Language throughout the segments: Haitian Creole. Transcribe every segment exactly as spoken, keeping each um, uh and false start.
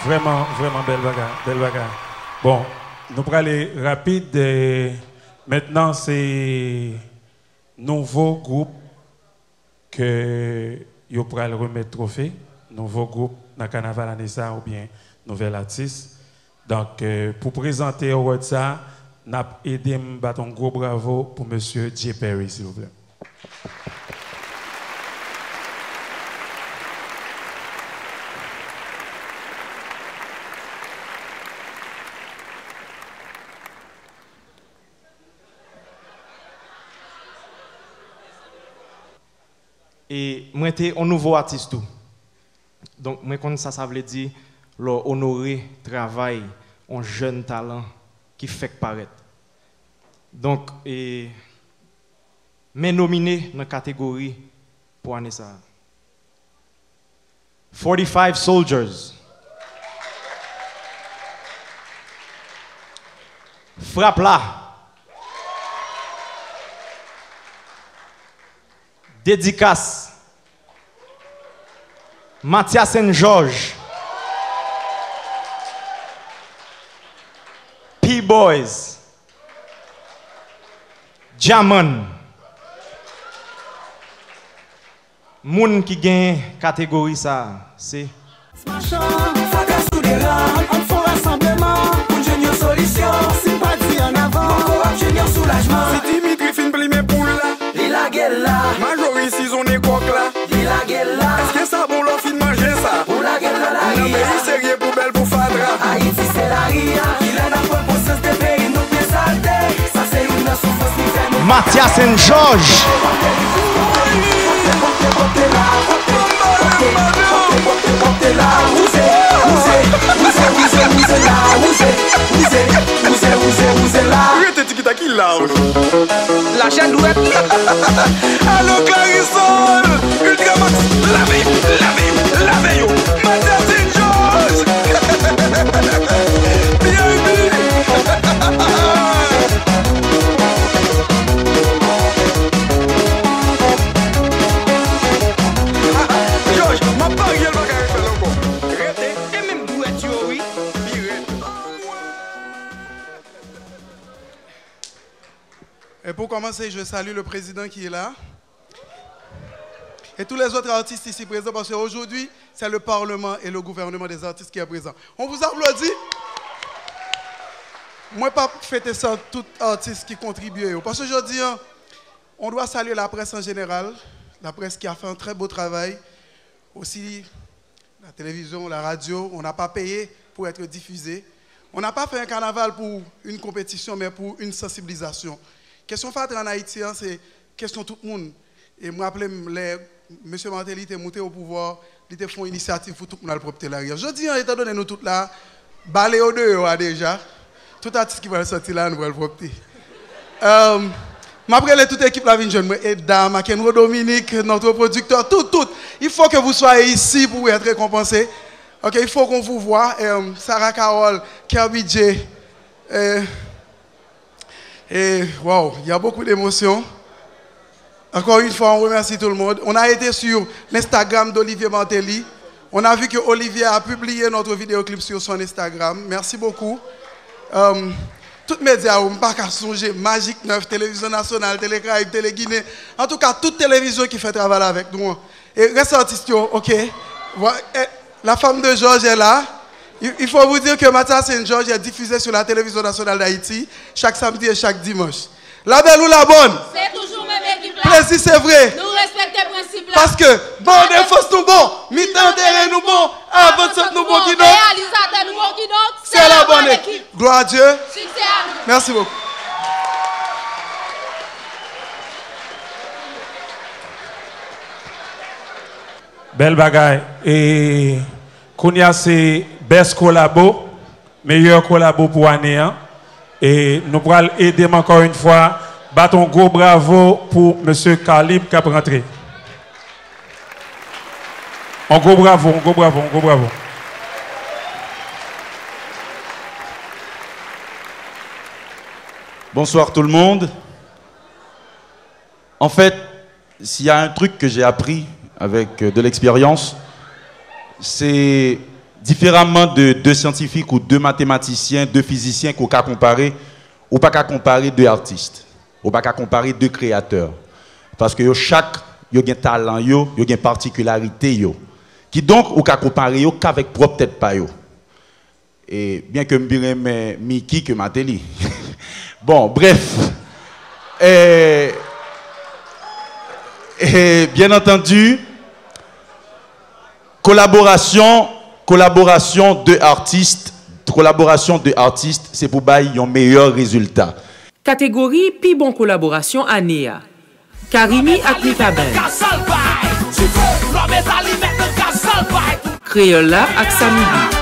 Vrèman, vrèman bèl bagay, bèl bagay. Bon, nou prale rapid. Eh, mentnan, se nouvo gwoup ke yo pral remèt twofe, nouvo gwoup nan kanaval ane sa a oubyen nouvèl atis. Donk, eh, pou prezante award sa, n ap ede m bat yon gwo bravo pou mesye Jay Perry, silvouplè. E mwen te yon nouvo atis tou. Donk, mwen konn sa sa vle di lè w onore travay yon jèn talan ki fèk parèt. Donk, e, men nomine nan kategori pou ane sa a. Forty-five Soldiers. Frap la. Dedikas. Matya Sen Jòj. P-Boys. Djaman. Moun ki genyen kategori sa a, se Machan, fatra sou de ran, ann fè yon rasanbleman pou n jwenn yon solisyon. Si n pa di annavan, poko ap jwenn yon soulajman. Si Dimitri fin plimen poul la, li lage l la. Majori sizonnen kòk la, li lage l la. Èske sa bon lè w fin manje sa? Ou lage l nan lari a. Nan peyi serye pou bèl pou fatra. Ayiti se lari a. Kilè n ap pran konsyans de peyi nou pye salte? Sa se youn nan soufrans ki fè nou Matya Sen Jòj. Rete tikita ki laj. Lachè dwèt. Alo Clarisol, Ultramax, lave yo, lave yo, lave yo. Matya Sen Jòj. V I P. Jòj, m ap parye l pa ka refè l ankò. Rete. E menm dwèt yo, wi. Li rèd. Et pour commencer, je salue le président qui est là. Et tous les autres artistes ici présents, parce qu'aujourd'hui, c'est le Parlement et le gouvernement des artistes qui est présent. On vous applaudit. Mwen p ap fete san tout atis ki kontribye yo. Paske jodi a, on doit saluer la presse en général, la presse qui a fait un très beau travail, aussi la télévision, la radio, on n'a pas payé pour être diffusé. On n'a pas fait un carnaval pour une compétition, mais pour une sensibilisation. Kesyon fatra an Ayiti an, se kesyon tout moun. E m raple m, lè mesye Martelly te moute o pouvwa, li te fè yon inisyativ pou tout moun al pwòpte lari a. Jodi a, etandone nou tout la, bale yo deyò a deja, tout atis ki pral sòti la, nou pral pwòpte. Euh, m ap rele tout ekip la vin jwenn mwen, Eda, McEnroe Dominique, notre producteur, tout, tout. Il faut que vous soyez ici pour être récompensés. Ok, il faut qu'on vous voit. Euh, Sarah Carole, Kerby J, euh, Et, waouh, il y a beaucoup d'émotions. Encore une fois, on remercie tout le monde. On a été sur l'Instagram d'Olivier Martelly. On a vu que Olivier a publié notre vidéoclip sur son Instagram. Merci beaucoup. Euh, tout medya yo, m pa ka sonje, Magic neuf, Télévision Nationale, Télé Caraïbes, Télé Guinée. Antouka, tout televizyon ki fè travay la avèk nou an. E rès atis yo, ok. Vwa-, e, la femme de Georges est là. Il, il faut vous dire que Matya Sen Jòj est diffusé sur la Télévision Nationale d'Haïti chaque samedi et chaque dimanche. La belle ou la bonne? Se toujou menm ekip la. Plezi se vre. Nou respekte prensip la. Paske ban defans nou bon, mitan teren nou bon, avansan nou bon, kidonk reyalizatè nou bon, kidonk se la bòn ekip. Gloire à Dieu. Siksè a nou. Merci beaucoup. Bèl bagay. E kounye a se best kolabo, meyè kolabo pou ane an. E nou pral ede m ankò yon fwa bat yon gwo bravo pou mesye Kalib k ap rantre. Yon gwo bravo, yon gwo bravo, yon gwo bravo. Bonsoir tout le monde. En fait, s'il y a un truc que j'ai appris avec, euh, de l'expérience, c'est Diferaman de de syantifik ou de matematisyen, de fizisyen ke w ka konpare, ou pa ka konpare de atis. Ou pa ka konpare de kreyatè. Paske yo chak, yo gen talan yo, yo gen patikilarite yo. Kidonk, ou ka konpare yo k avèk pwòp tèt pa yo. E, byen ke m pi renmen Mickey ke Martelly. Bon, brèf. E, e, byen antandi, kolaborasyon, kolaborasyon de atis, kolaborasyon de atis, se pou bay yon meyè rezilta. Kategori pi bon kolaborasyon ane a. Carimi ak Mikaben. Kreyòl la ak Samy B.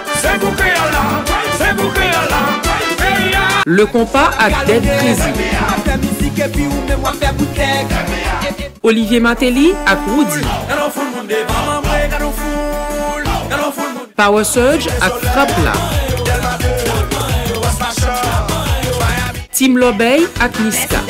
Le Konpa ak Dead Crazy. Olivier Martelly ak Roody. Power Surge ak Frap La. Team Lòbèy ak Niska.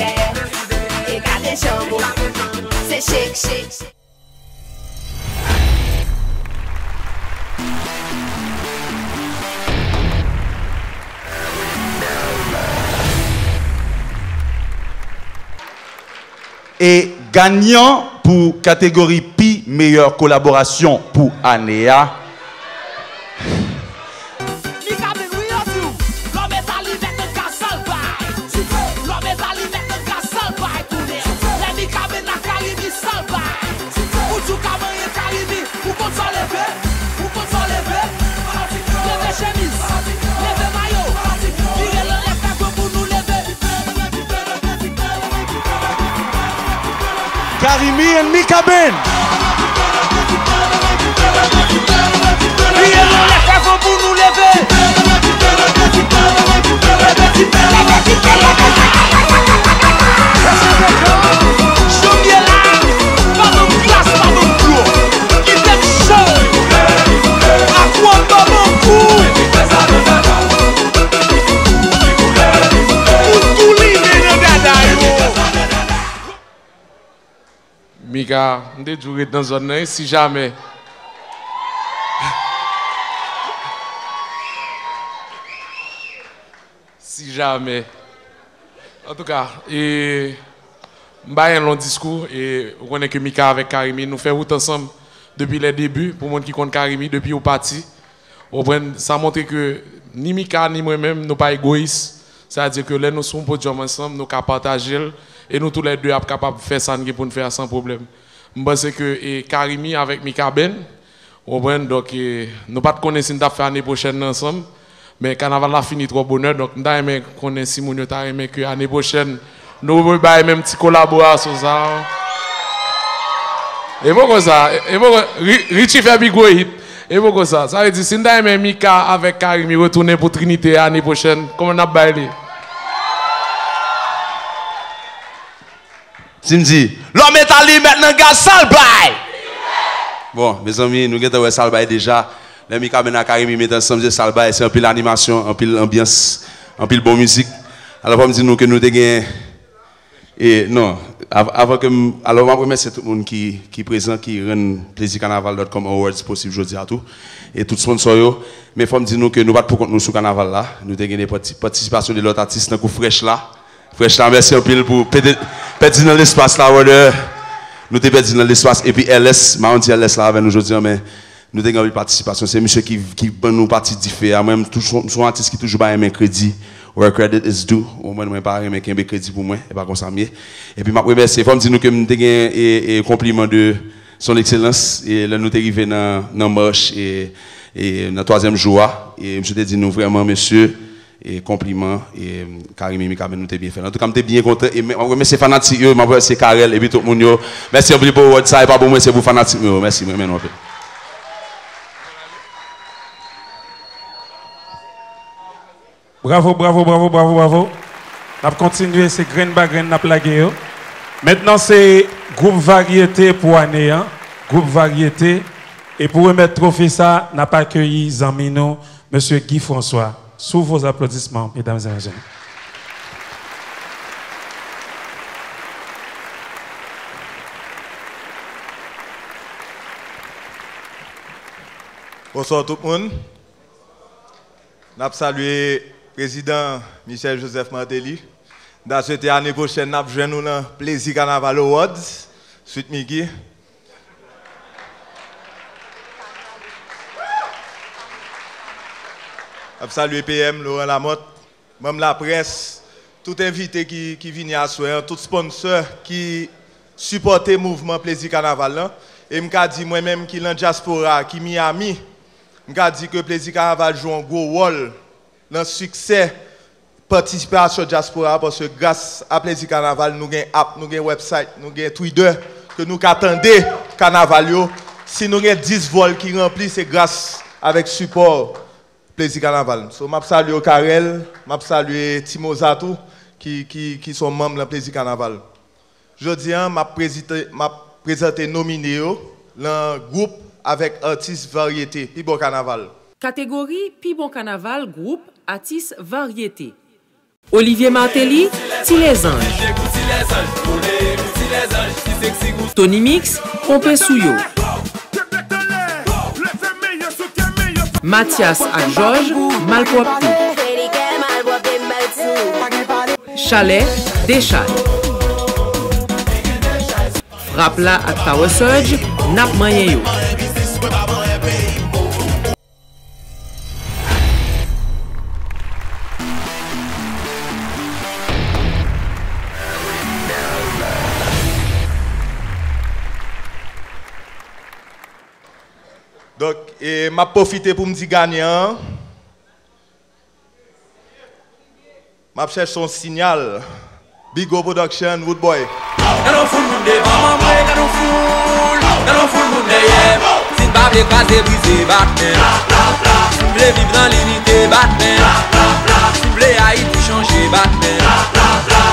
E ganyan pou kategori pi meyè kolaborasyon pou ane a. Mikaben, wi, yo di w. Lòbèy Talimèt nan kaz, sa l bay. Lòbèy Talimèt nan kaz, sa l bay kounye a. Lè Mikaben ak Carimi, sa l bay. Ou di w ka manyen Carimi, ou konn sa w leve, ou konn sa w leve. Leve chemiz, leve mayo, vire l anlè, fè gwo pou nou leve. Carimi and Mikaben. Vire l anlè, fè van pou nou leve. Jan m ye la, pa ban m glas, pa ban m dlo. Kite m cho. Akwo, ban m yon kou. Pou tou limen nan dada yo. Mika, m te di w ret nan zòn nan, wi, si jamè. Si jamè. Antouka, e, m pa gen long diskou, e, ou konnen ke Mika avèk Carimi, nou fè wout ansanm depi lè debi, pou moun ki konn Carimi, depi ou pati. Ou konprann? Sa montre ke ni Mika, ni mwen menm, nou pa egoyis. Sa vle di ke lè nou sou yon podyòm ansanm, nou ka pataje l, e nou toulède ap kapab fè sa n gen pou n fè a san pwoblèm. M panse ke, e, Carimi avèk Mikaben, ou konprann? Donk, e, nou pa t konnen si n t ap fè ane pwochèn nan ansanm, men kanaval la fini twò bonè, donk m ta renmen konnen si moun yo ta renmen ke ane pwochèn, nou rebay menm ti kolaborasyon sa a. E poko sa, e poko, Ri-, Richie fè pi gwo hit. E poko sa. Sa vle di, si n ta renmen Mika avèk Carimi retounen pou Trinite ane pwochèn, kòman n ap bay li? Si m di, lòbèy Talimèt nan kaz, sa l bay. Bon, mezanmi, nou gentan wè sa l bay deja. Lè Mikaben ak Carimi met ansanm, se sa l bay, se anpil animasyon, anpil anbyans, anpil bon mizik. Alò, fò m di nou ke nou te gen, e, non, av-, avan ke m, alò, m ap remèsye tout moun ki, ki prezan, ki rann Plezi Kanaval dot com Awards posib jodi a tou, e tout sponsò yo. Men fò m di nou ke nou pa t pou kont nou sou kanaval la. Nou te gen de pati-, patisipasyon de lòt atis tankou Fresh La. Fresh La, mèsi anpil pou pèdi, pèdi nan lespas la, brother. Nou te pèdi nan lespas, epi L S, m pa konn si L S la avè nou jodi a, men nou te gen anpil patisipasyon. Se misye ki, ki ban nou pati dife a. Mwen, m toujou, m se yon atis ki toujou ba renmen kredi. Where credit is due. Ou konprann, mwen pa renmen kenbe kredi pou mwen. E pa konsa m ye. Epi m ap remèsye. Fò m di nou ke m te gen, e, e, konpliman de Son Excellence, e lè nou te rive nan, nan mach, e, e nan twazyèm jou a, e misye te di nou vrèman, mesye, e konpliman, e Carimi, Mikaben, nou te byen fè l. Antouka, m te byen kontan, e m ap remèsye fanatik yo, m ap remèsye Carel, epi tout moun yo. Mèsi anpil pou award sa, e pa pou mwen, se pou fanatik mwen yo. Mèsi, mwen renmen nou anpil. Bravo, bravo, bravo, bravo, bravo. N ap kontinye, se grenn pa grenn n ap lage yo. Mentnan, se gwoup varyete pou ane an. Gwoup varyete. E pou remèt twofe sa, n ap akeyi zanmi nou, mesye Guy François. Sous vos applaudissements, mesdames et messieurs. Bonswa tout moun. N ap salye Prezidan Michel Joseph Martelly. N ta swete ane pwochèn n ap jwenn ou nan Plezi Kanaval Awards, Sweet Micky. N ap salye P M Laurent Lamothe, manm laprès, tout envite ki, ki vini aswè an, tout sponsor ki sipòte mouvman Plezi Kanaval lan. E m ka di mwen menm ki lan dyaspora, ki Miami, m ka di ke Plezi Kanaval jwe yon gwo wòl nan siksè patisipasyon dyaspora a, paske gras a Plezi Kanaval, nou gen app, nou gen website, nou gen Twitter, ke nou ka tande kanaval yo. Si nou gen dis vòl ki ranpli, se gras avèk sipò Plezi Kanaval. So, m ap salye w, Carel, m ap salye Timoza tou, ki, ki, ki se yon manm lan Plezi Kanaval. Jodi a, m ap prezite, m ap prezante nomine yo lan gwoup avèk atis varyete, pi bon kanaval. Kategori pi bon kanaval gwoup atis varyete. Olivier Martelly, Ti Lèzanj. Tony Mix, Konpe sou yo. Mathias ak Jòj, Malpwòpte. Chalè, Dechay. Frap la ak Power Surge, n ap manyen yo. Donk, e, m ap pwofite pou m di ganyan an. M ap chèche yon sinyal. Bigo Production, Woodboy. Gade yon foul moun devan mwen, gade yon foul, gade yon foul moun dèyè m. Si n pa vle kraze brize, bat men. Si n vle viv nan linite, bat men. Si n vle Ayiti chanje, bat men.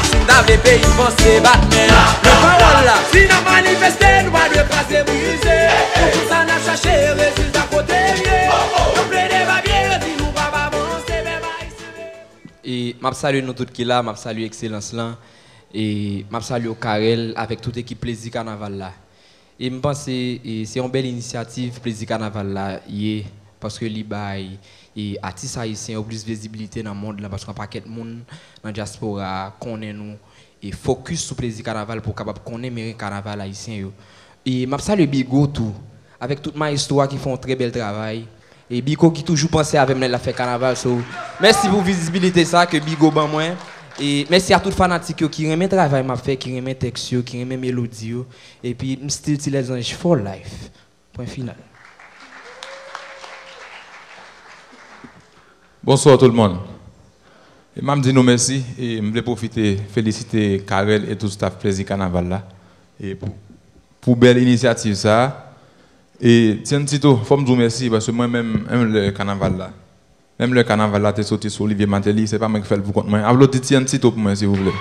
Si n ta vle peyi n vanse, bat men. Men pawòl la. Si n ap manifeste, nou pa dwe kraze brize. Pou tout sa n ap chache, rezilta kote l ye. Yo plede papye, yo di nou p ap avanse, pèp ayisyen. E m ap salye nou tout ki la, m ap salye ekselans lan, e m ap salye w Carel avèk tout ekip Plezi Kanaval la. E m panse, e se yon bèl inisyativ Plezi Kanaval la ye, paske li bay, e atis ayisyen yo plis vizibilite nan mond lan, paske yon pakèt moun nan dyaspora a konnen nou, e fokis sou Plezi Kanaval pou w kapab konnen merenn kanaval ayisyen yo. E m ap salye Bigo tou, avèk tout mayestwo a ki fè yon trè bèl travay. E Bigo ki toujou panse avè m lè l ap fè kanaval, so, mèsi pou vizibilite sa ke Bigo ban mwen. E mèsi a tout fanatik yo ki renmen travay m ap fè, ki renmen tèks yo, ki renmen melodi yo. Epi m still Ti Lèzanj for life. Pwen final. Bonsoir tout le monde. E m ap di nou mèsi, e m vle pwofite felisite Carel e tout staff Plezi Kanaval la, e pou, pou bèl inisyativ sa a. E Tian Tito, fò m di w mèsi, paske mwen menm, menm lè kanaval la, menm lè kanaval la te soti sou Olivier Martelly, se pa mwen ki fè l pou kont mwen. Aplodi Tian Tito pou mwen, silvouplè.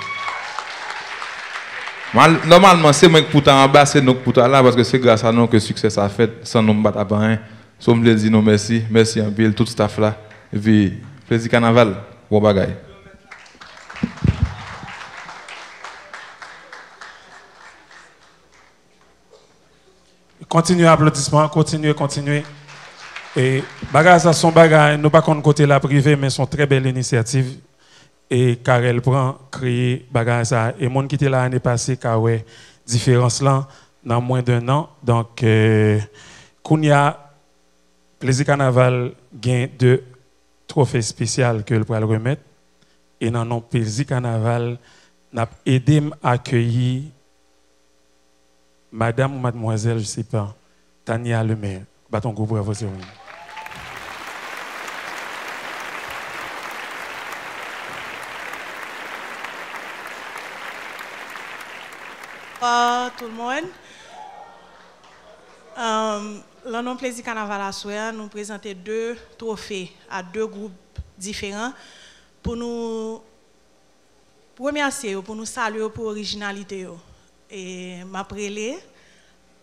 Mal-, nòmalman, se mwen ki pou ta anba, se nou ki pou ta la, paske se gras a nou ke siksè sa fèt, san nou m pa t ap anyen. So, m vle di nou mèsi, mèsi anpil, tout staff la, epi Plezi Kanaval, bon bagay. Kontinye aplodisman, kontinye, kontinye. E bagay sa se yon bagay, nou pa konn kote l ap rive, men se yon trè bèl inisyativ. E Carel pran, kreye bagay sa. E moun ki te la ane pase ka wè diferans lan nan mwen de nan. Donk, e, kounye a, Plezi Kanaval gen de twofe espesyal ke l pral remèt. E nan non Plezi Kanaval, n ap ede m akeyi madanm ou madmwazèl, je sais pas, Tania Lemaire. Bat yon gwo bravo, Sherwin. Bonsoir tout le monde. Euh, lan non Plezi Kanaval aswè a, nou prezante de twofe a de gwoup diferan pou nou remèsye yo, pou nou salye yo pou orijinalite yo. E m ap rele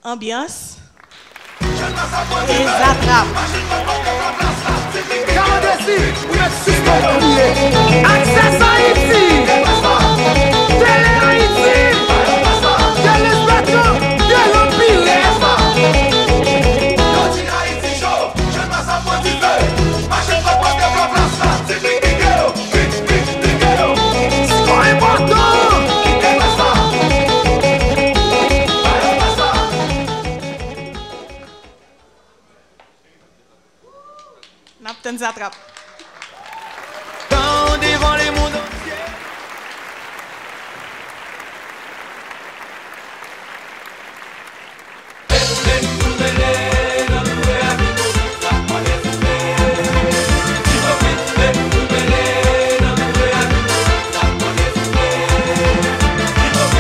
Anbyans e Zatrap. Kamande si ou mèt sispann kriye. Access Haïti, Télé Haïti, Téléspectacle, Télé Pires. Yo di Ayiti cho, jèn mas ap pran dife. Mache fò pote blan plas la. N ap tann Zatrap.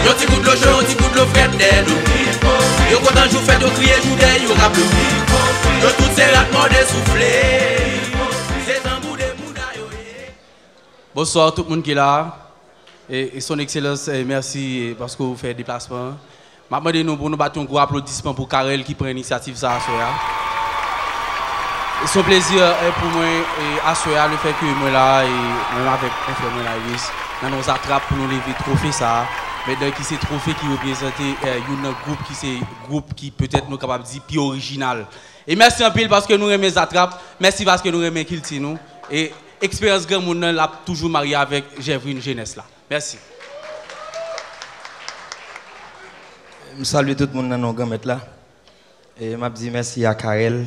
Yon ti kout dlo cho, yon ti kout dlo frèt dèyè do. Yo kontan jou fèt, yo kriye jou dèyè, yo rap yo. Yo tout se rat mòde soufle. Se tanbou de mouda yo ye. Bonswa tout moun ki la. E, e son ekselans, e, mèsi, e, paske w fè deplasman an. M ap mande nou pou nou bat yon gwo aplodisman pou Carel ki pran inisyativ sa aswè a. E se yon plezi, e, pou mwen, e, aswè a, lefètke mwen la, e mwen avèk yon frè mwen la, Iris, nan non Zatrap pou nou leve twofe sa a. Menm ki se twofe ki reprezante, e, youn nan gwoup ki se gwoup ki petèt nou kapab di pi orijinal. E mèsi anpil paske nou renmen Zatrap, mèsi paske nou renmen kilti nou. E eksperyans granmoun nan, l ap toujou marye avèk jèvrin jenès la. Mèsi. M salye tout moun nan non Granmèt la. E m ap di mèsi a Carel.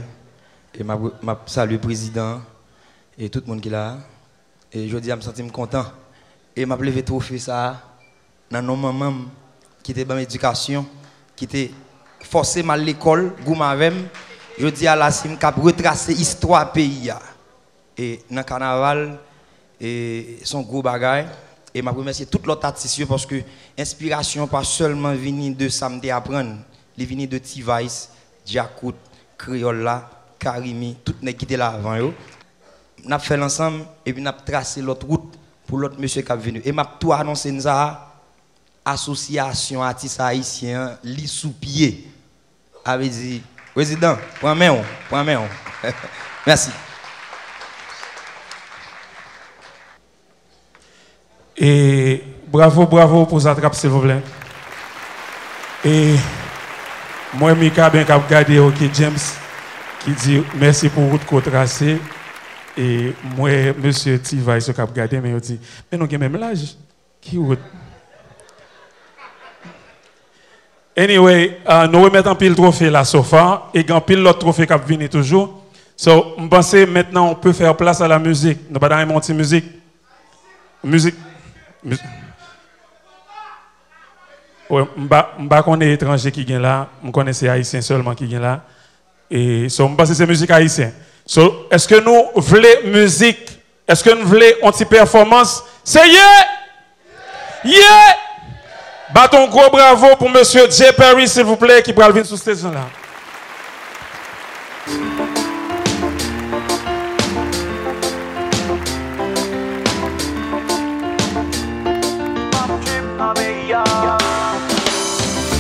E m ap, m ap salye prezidan an e tout moun ki la a. E jodi a, m santi m kontan. E m ap leve twofe sa a nan non manman m ki te ban m edikasyon, ki te fòse m al lekòl, goumen avè m. Jodi a la, si m k ap retrase istwa peyi a, e nan kanaval, e se yon gwo bagay. E m ap remèsye tout lòt atis yo paske enspirasyon pa sèlman vini de sa m te aprann, li vini de T-Vice, Djakout, Kreyòl la, Carimi, tout nèg ki te la avan yo. N ap fè l ansanm, epi n ap trase lòt wout pou lòt mesye k ap vini. E m ap tou anonse n sa a, Asosyasyon Atis Ayisyen an, li sou pye. A vle di, prezidan, pran men w, pran men w. Mèsi. E bravo, bravo pou Zatrap, silvouplè. E m wè Mika byen k ap gade, ok, James, ki di mèsi pou wout ke w trase. E m wè mesye T-Vice yo k ap gade, men yo di, men nou gen menm laj. Ki wout? Anyway, uh, nou remèt anpil twofe la so far, e gen anpil lòt twofe k ap vini toujou. So, m panse maintenant on peut faire place à la musique. Nou pa ta renmen yon ti mizik? Mizik. Miz- Wè, m pa, m pa konnen etranje ki gen la, m konnen se ayisyen sèlman ki gen la. E, so, m panse se mizik ayisyen. So, èske nou vle mizik? Èske nou vle yon ti pèfòmans? Se ye! Ye! Bat yon gwo bravo pou mesye Jay Perry, silvouplè, ki pral vin sou stage lan la.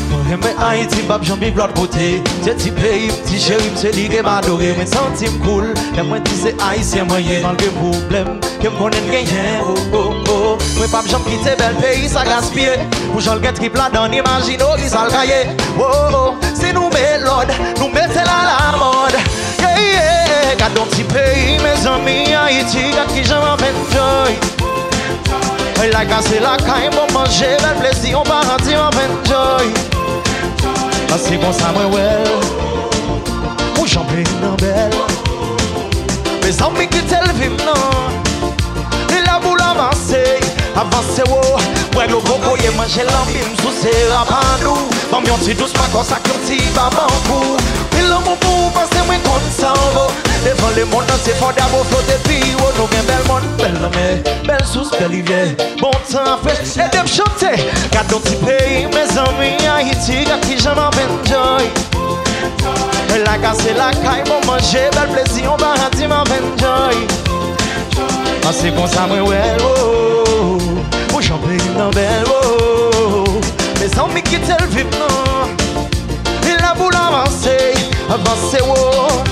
Mwen renmen Ayiti, m p ap janm viv lòt kote. Se ti peyi m, ti cheri m, se li ke m adore. Mwen santi m cool lè mwen di se ayisyen mwen ye, malgre pwoblèm ke m konnen m genyen, oh, oh, oh. Mwen p ap janm kite bèl peyi sa gaspiye. Pou jan l gen trip ladan n, imajine w kisa l ka ye. Oh, oh, si nou met lòd, nou mete l alamòd. Yeah, yeah, gad yon ti peyi, mezanmi, Ayiti, gad kijan m ap enjoy. Ay, lakay se lakay, bon manje, bèl plezi, yon paradi, m ap enjoy. Paske konsa mwen wè l. Pou jan peyi m nan bèl. Mezanmi, kite l viv non. Li la pou l avanse, avanse wo. Bwè dlo kokoye, manje lanbi m, souse rapadou. Ban m yon ti dous makòs ak yon ti babankou. Pil lanmou pou ou, paske mwen konn sa w vo. Devan lemonn antye, fò dabò flote pi wo. Nou gen bèl mòn, bèl lanmè, bèl sous, bèl rivyè. Bon tan frèch, ede m chante. Gad yon ti peyi, mezanmi, Ayiti, gad kijan m ap enjoy. Lakay se lakay, bon manje, bèl plezi, yon paradi m ap enjoy. An se konsa mwen wè l, oh, oh, oh. Pou jan peyi m nan bèl, oh, oh, oh. Mezanmi kite l viv non. Li la pou l avanse, avanse, oh.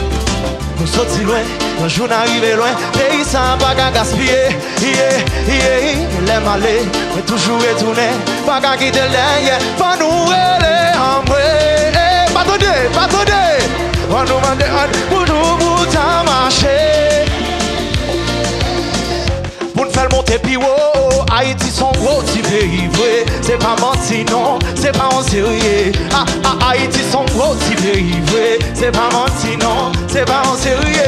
Nou soti lwen, yon jou n a rive lwen. Peyi sa a pa ka gaspiye. Iye, iye, lè m ale, mwen toujou retounen. Pa ka kite l dèyè, fò nou rele anmwe. Eh, pa tande, pa tande. Fò nou mande an pou nou pou ta mache. Pou n fè l monte pi wo. Ayiti s on gwo ti peyi vre. Se pa manti non, se pa on serye. A, a, Ayiti s on gwo ti peyi vre. Se pa manti non, se pa on serye.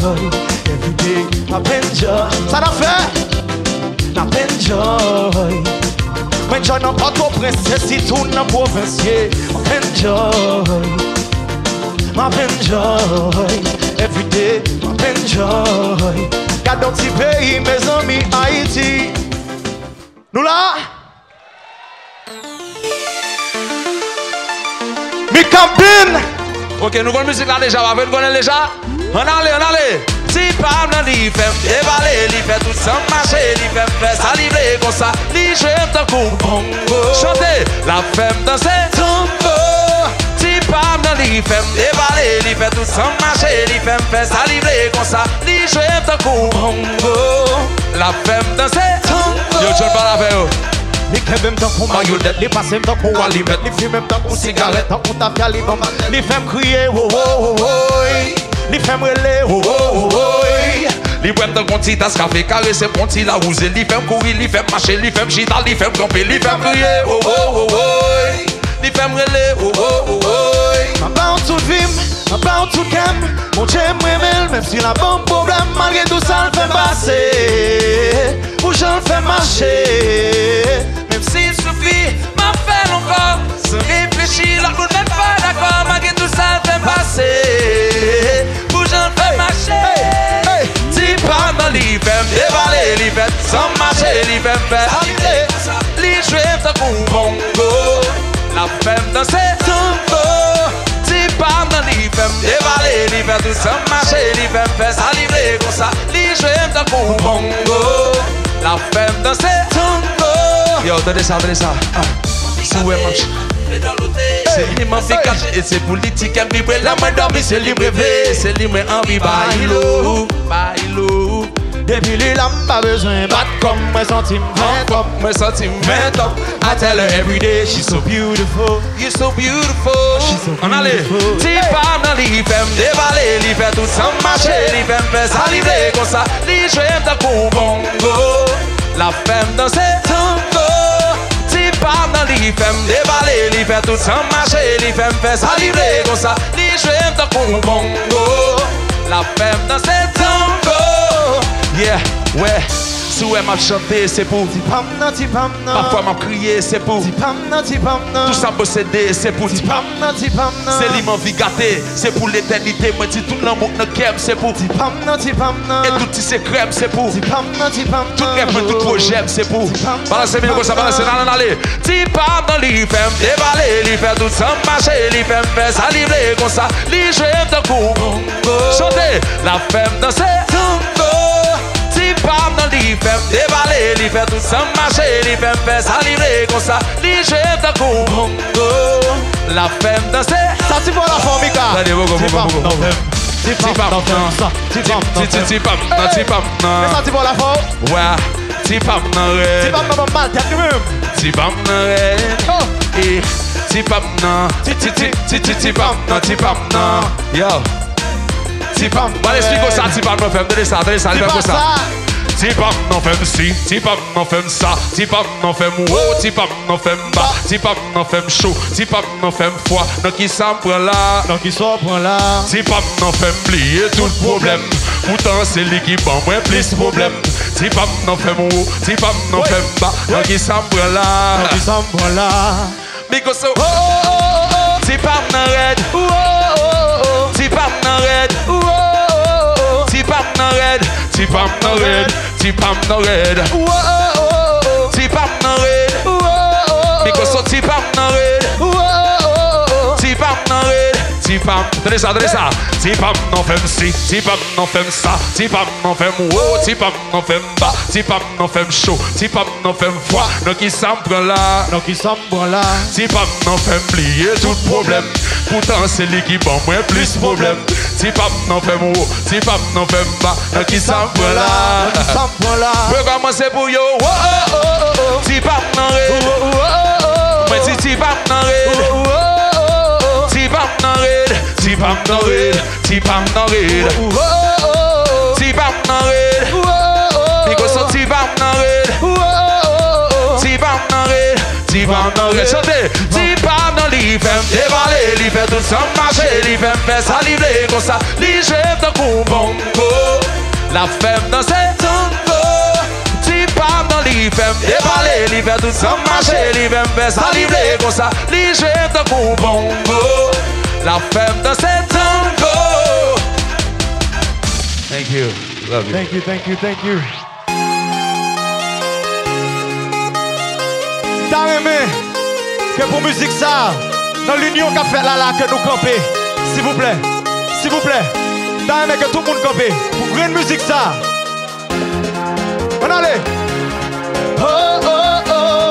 Everyday, m ap enjoy. Sa n ap fè? N ap enjoy. M enjoy nan Pòtoprens, se sitou nan pwovens, yeah. M ap enjoy. M ap enjoy. Everyday, m ap enjoy. Gade yon ti peyi, mezanmi, Ayiti. Nou la? Mikaben! Ok, nou konn mizik la deja, pa vre? Nou konnen l deja? Ann ale, ann ale! Ti pa m nan li fè m devale, li fè tout san m mache, li fè m fè sa li vle konsa, li jwe m tankou bongo. Chante! L ap fè m danse tango. Ti pa m nan li fè m devale, li fè tout san m mache, li fè m fè sa li vle konsa, li jwe m tankou bongo. L ap fè m danse tango. Yo, John, pale avè yo. Li kenbe m tankou mayonèt, li pase m tankou alimèt, li fimen m tankou sigarèt, tankou tafya, li ban m, li fè m kriye, wo, wo, wo, woy. Li fè m rele, wo, wo, wo, woy. Li bwè m tankou yon ti tas kafe, karese m kon ti lawouze, li fè m kouri, li fè m mache, li fè m chita, li fè m kanpe, li fè m kriye, wo, wo, wo, woy. Li fè m rele, wo, wo, wo, woy. M ap ba w tout vi m, m ap ba w tout kè m. Bondye m renmen l, menm si l ap ban m pwoblèm, malgre tou sa l fè m pase. Pou jan l fè m mache. Menm si l soufri, m ap fè l ankò. San reflechi, lòt moun menm pa dakò, malgre tou sa l fè m pase. Pou jan l fè m mache. Ti pa m nan li fè m devale, li fè san m mache, li fè m fè sa li vle. Li jwe m tankou bongo. L ap fè m danse tango. Ti pa m nan li fè m devale, li fè tout san m mache, li fè m fè sa li vle konsa. Li jwe m tankou bongo. L ap fè m danse tango. Yo, tande sa, tande sa. Ah. Si w wè m ap ch-, se li m anvi gade, e se pou li ti kè m vibre. Lè mwen dòmi, se li m reve, se li mwen anvi bay lou, bay lou. Depi li la, m pa bezwen bat kò m, mwen santi m ven kòb, mwen santi m ven tòp. I tell her every day, she's so beautiful. You so beautiful. She's so beautiful. Ann ale. Ti pa m nan li fè m devale, li fè tout san m mache, li fè m fè sa li vle konsa, li jwe m tankou bongo. L ap fè m danse tango. Ti pa m nan li fè m devale, li fè tout san m mache, li fè m fè sa li vle konsa, li jwe m tankou bongo. L ap fè m danse tango. Yeah, wè, si w wè m ap chante, se pou. Ti pa m nan, ti pa m nan. Pafwa m ap kriye, se pou. Ti pa m nan, ti pa m nan. Tou sa m posede, se pou. Ti pa m nan, ti pa m nan. Se li m anvi gate, se pou letènite. Mwen di tout lanmou k nan kè m, se pou. Ti pa m nan, ti pa m nan. E tout ti sekrè m, se pou. Ti pa m nan, ti pa m nan. Tout rèv mwen, tout pwojè m, se pou. Ti pa m nan, ti pa m nan. Balanse men yo konsa, balanse, nan, nan, ale. Ti pa m nan li fè m devale, li fè tout san m mache, li fè m fè sa li vle konsa, li jwe m tankou bongo. Chante, l ap fè m danse tango. Ti pa m nan li fè m devale, li fè tout san m mache, li fè m fè sa li vle konsa, li jwe m tankou bongo. L ap fè m danse. Sa ti bò la fò, Mika. Tande, poko, poko, poko. Ti pa m nan fè m sa. Ti pa m nan fè m sa. Ti pa m nan, ti pa m nan. Men sa ti bò la fò. Wè, ti pa m nan rèd. Ti pa m nan ban m mal tèt li menm. Ti pa m nan rèd. Oh. E, ti pa m nan. Ti, ti, ti, ti, ti, ti pa m nan, ti pa m nan. Yo. Ti pa m nan rèd. Ba l esplike w sa, ti pa m nan fè m. Tande sa, tande sa, li fè m konsa. Ti pa m nan fè m si, ti pa m nan fè m sa, ti pa m nan fè m wo, ti pa m nan fè m ba, ti pa m nan fè m cho, ti pa m nan fè m fwa. Nan kisa m pran la? Nan kisa w pran la? Ti pa m nan fè m bliye tout pwoblèm. Poutan se li ki ban mwen plis pwoblèm. Ti pa m nan fè m wo, ti pa m nan fè m ba. Nan kisa m pran la? Nan kisa m pran la? Migos, oh, oh, oh, oh, oh. Ti pa m nan rèd. Oh, oh, oh, oh. Ti pa m nan rèd. Oh, oh, oh, oh. Ti pa m nan rèd. Ti pa m nan rèd. Ti pa m nan rèd. Ti pa m nan rèd. Migos, ti pa m nan rèd. Ti pa m nan rèd. Ti pa m, tande sa, tande sa. Ti pa m nan fè m si, ti pa m nan fè m sa, ti pa m nan fè m wo, ti pa m nan fè m ba, ti pa m nan fè m cho, ti pa m nan fè m fwa. Nan kisa m pran la? Nan kisa m pran la? Ti pa m nan fè m bliye tout pwoblèm. Poutan se li ki ban mwen plis pwoblèm. Ti pa m nan fè m wo, ti pa m nan fè m ba. Nan kisa m pran la? Nan kisa m pran la? Mwen kòmanse pou yo. Wo, oh, oh, oh, oh. Ti pa m nan rèd. Wo, wo, wo, wo, wo. Mwen di ti pa m nan rèd. Wo, wo, wo, wo, wo. Ti pa m nan rèd. Ti pa m nan rèd. Ti pa m nan rèd. Wo, wo, wo, wo. Ti pa m nan rèd. Wo, wo, wo, wo. Migos, ti pa m nan rèd. Wo, wo, wo, wo. Ti pa m nan rèd. Ti pa m nan rèd. Chante. Ti pa m nan li fè m devale, li fè tout san m mache, li fè m fè sa li vle konsa, li jwe m tankou bongo. L ap fè m danse tango. Ti pa m nan li fè m depale, li fè tout san m mache, li fè m fè sa li vle konsa, li jwe m tankou bongo. L ap fè m danse tango. Thank you. Love you. Thank you, thank you, thank you. M ta renmen ke pou mizik sa a, nan linyon k ap fèt la la, ke nou kanpe. Silvouplè, silvouplè. M ta renmen ke tout moun kanpe pou grenn mizik sa a. Ann ale. Oh, oh, oh.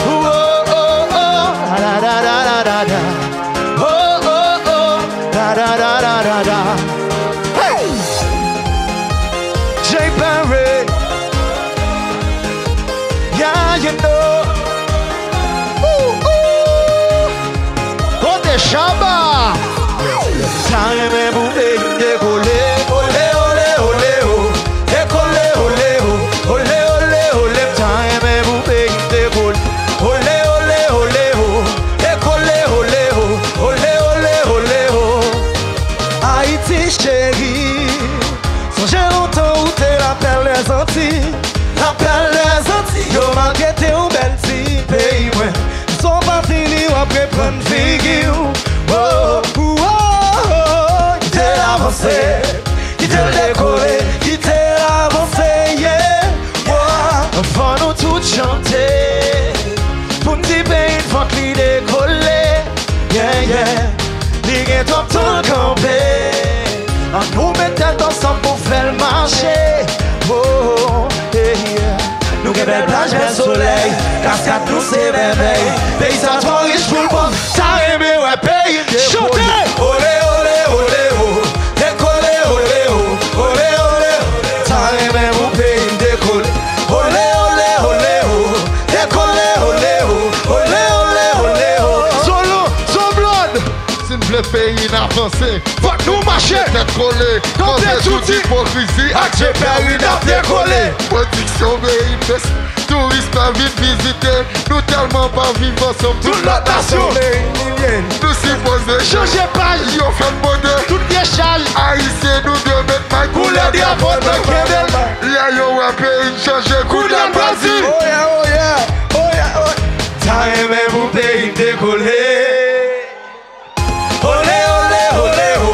Oh, oh, oh, oh. Da, da, da, da, da, da. Oh, oh, oh. Da, da, da, da, da, da. Hey! Jay Perry. Yeah, you know. Ooh, ooh. Kote Shabba? Ta renmen pou peyi m dekole. Ole, ole, ole, o. Dekole, ole, o. Ole, ole, ole, m ta renmen pou peyi m dekole. Ole, ole, ole, o. Dekole, ole, o. Ole, ole, ole, o. Ayiti cheri, sonje lontan ou te la pèl dèzantiy. La pèl dèzantiy, yo maltrete w bèl ti peyi mwen. Leson pa fini, w ap reprann figi w. Oh, oh, oh, oh, kite l avanse, kite l dekole, kite l avanse, yeah. Wa, fò nou tout chante pou n di peyi n fòk li dekole. Yeah, yeah. Li gen twòp tan kanpe. Ann nou met tèt ansanm pou fè l mache. Oh, yeah, yeah. Nou gen bèl plaj, bèl solèy. Kaskad nou se mèvèy. Peyi sa twò rich pou l pòv. Ta renmen wè peyi n dekole. Chante! Ole, ole, ole, o. Dekole, ole, o. Ole, ole, ole. Ta renmen pou peyi n dekole. Ole, ole, ole, o. Dekole, ole, o. Ole, ole, ole, o. Zolo, Zoblòd. Si n vle peyi n avanse, fòk nou mache tèt kole. Kanpe tout ipokrizi ak Jay Perry, n ap dekole. Pwodiksyon peyi n bese, touris pa vin vizite. Nou tèlman pa viv ansanm, tout lòt nasyon. Nou sipoze chanje paj. Yo fè n mode. Tout vye chaj. Ayisyen nou dwe met may koulè drapo n nan kenbe l. Lè yo wè peyi n chanje, kounye a n pral di. Oh yeah, oh yeah, oh yeah, oh yeah. Ta renmen pou peyi n dekole. Ole, ole, ole, o.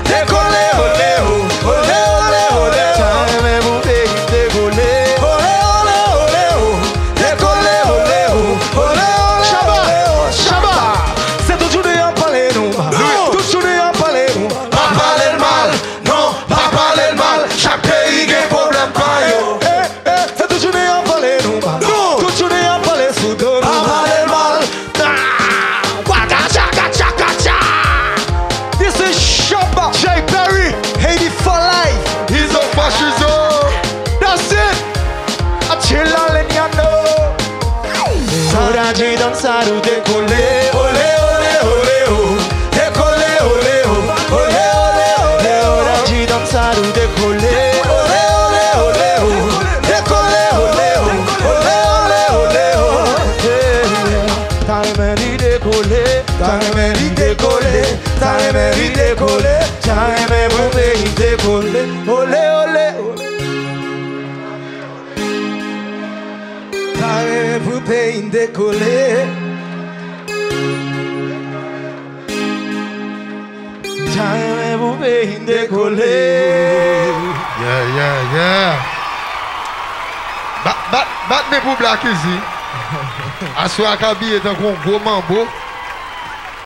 Dekole, ole, o. Ole, ole, ole, o. Ta renmen pou peyi m dekole. Ole, ole, ole, o. Dekole, ole, o. Ole, ole, Shabba, ole, o. Shabba. Se tout jounen y ap pale nou mal. Tout jounen y ap pale nou mal. Pa pale l mal. Non, pa pale l mal. Chak peyi gen pwoblèm pa yo. Eh, eh, eh, se tout jounen y ap pale nou mal. Non. Tout jounen y ap pale sou do nou. Pa pale l mal. Ah! Waka chaka chaka cha! This is Shabba, Jay Perry, Haiti for life. Izo fashizo. That's it. Atila Lenyano. Sodaji dansa nou dekole. Ole, ole, ole, o. Dekole, ole, o. Ole, ole, ole, o. Sodaji dansa nou dekole. Ole, ole, ole, o. Dekole, ole, o. Ole, ole, ole, o. Yeah. Ta renmen li dekole, ta renmen li dekole, ta renmen li dekole, ta renmen pou peyi dekole. Ole, ole, ole. Ta renmen pou peyi dekole. Ta renmen pou peyi dekole. Yeah, yeah, yeah. Bat, bat, bat men pou Black Easy. Aswè a ka biye tankou yon gwo manbo.